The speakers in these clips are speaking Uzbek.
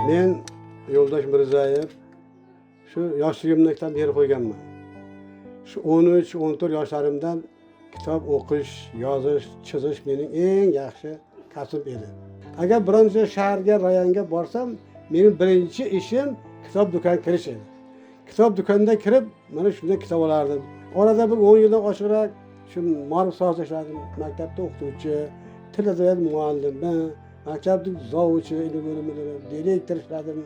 Men Yo'ldosh Mirzayev, shu yoshligimdan kitob berib qo'yganman. Shu 13-14 yoshlarimdan kitob o'qish, yozish, chizish mening eng yaxshi kasbim edi. Agar biron joy shaharga, rayonga borsam, mening birinchi ishim kitob do'koniga kirish edi. Kitob do'konida kirib, mana shunday kitob olardim. Orada bir 10 yildan oshiqroq shu ma'rif sohasida ishladim. Maktabda o'qituvchi, til adabiyot muallimi, maktabning zovuchi, ilm bo'limida direktor ishladim.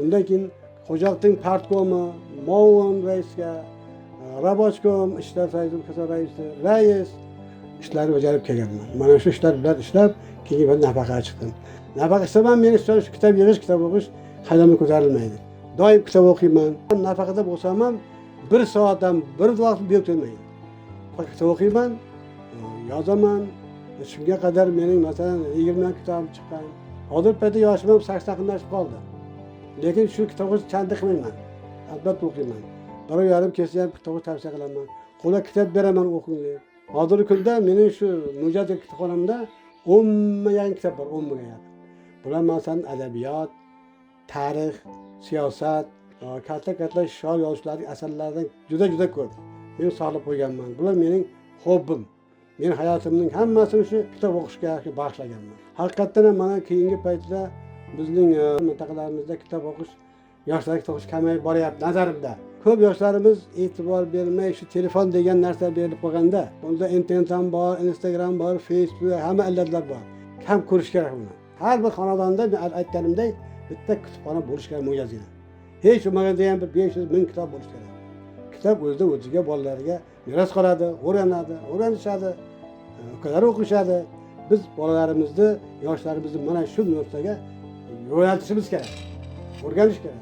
Undan keyin Xo'jaliqning partkomi, muovin raisga, рабочком, ishlar so'zi raisi, rais ishlarni bajarib kelganman. Mana shu ishlar bilan ishlab, keyin bir nafaqaga chiqdim. Nafaqa chiqsam ham meni shu kitob yig'ish, kitob o'qish hayolimdan ko'tarilmaydi. Doim kitob o'qiyman. Nafaqada bo'lsam ham bir soat ham bir vaqt berib turmaydi. Kitob o'qiyman, yozaman. Shunga qadar mening, masalan, 20 kitobim chiqqan. Hozirgi paytda yoshim ham 80 yaqinlashib qoldi. Lekin shu kitob o'qish chanda qilmayman. Albatta o'qiyman. Birov yarim kelsa ham kitob o'qish tavsiya qilaman. Qo'lga kitob beraman, o'qing deb. Hozirgi kunda mening shu mo'jaz kutubxonamda 10 mingga yaqin kitob bor, 10 mingga yaqin. Bular, masalan, adabiyot, tarix, siyosat, katta-katta shoir yozuvchilarning asarlaridan juda juda ko'p. Men saqlab qo'yganman. Bular mening hobbim. Men hayotimning hammasini shu kitob o'qishga bag'ishlaganman. Haqiqatdan ham mana keyingi paytda bizning mintaqalarimizda kitob o'qish, yoshlar kitob o'qish kamayib boryapti nazarimda. Ko'p yoshlarimiz e'tibor bermay, shu telefon degan narsa berilib qolganda, bunda internet ham bor, Instagram bor, Facebook, hamma illatlar bor. Kam ko'rish kerak buni. Har bir xonadonda, men aytganimdek, bitta kutubxona bo'lishi kerak mo'jazgina. Hech bo'lmaganda ham bir 500 ming kitob bo'lishi kerak. Kitob o'zida o'ziga, bolalarga meros qoladi, o'rganadi, o'rganishadi, ukalari o'qishadi. Biz bolalarimizni, yoshlarimizni mana shu narsaga yo'naltishimiz kerak, o'rganish kerak.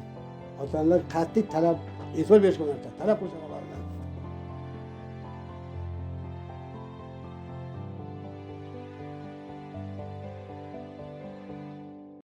Ota onalar qat'iy talab, e'tibor berish kerak, talab qilish.